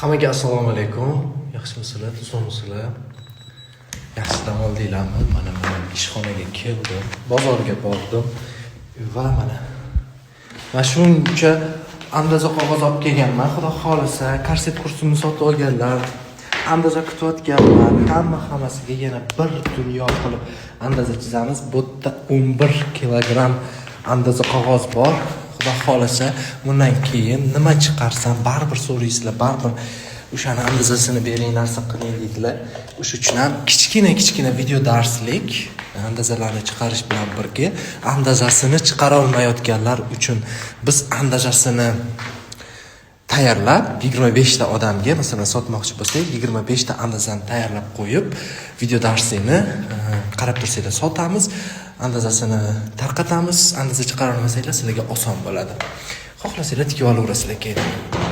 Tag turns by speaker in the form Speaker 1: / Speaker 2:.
Speaker 1: Hammaga assalomu alaykum. Yaxshimisizlar, tuzukmisizlar? Yaxshi dam oldinglarmi? Mana men ishxonaga keldim, bozorga bordim va mana shuncha andaza qog'oz olib kelganman. Xudo xohlasa, korset kursimni sotib olganlar, andaza kutayotganlar, hammasiga yana bir dunyo qilib andaza chizamiz. Bu yerda 11 kilogramm andaza qog'oz bor. Xudo xohlasa, bundan keyin nima chiqarsam, baribir so'raysizlar, baribir o'shani andazasini bering, narsa qiling deydilar. O'sha uchun ham kichkina kichkina video darslik, andazalarni chiqarish bilan birga andazasini chiqara olmayotganlar uchun biz andazasini tayyorlab, 25 ta odamga, masalan, sotmoqchi bo'lsak, 25 ta andazani tayyorlab qo'yib, video darslikni qarab tursanglar, sotamiz, andazasini tarqatamiz. Andaza chiqara olmasanglar, sizlarga oson bo'ladi. Xohlasanglar, tikib olaverasizlar keyin.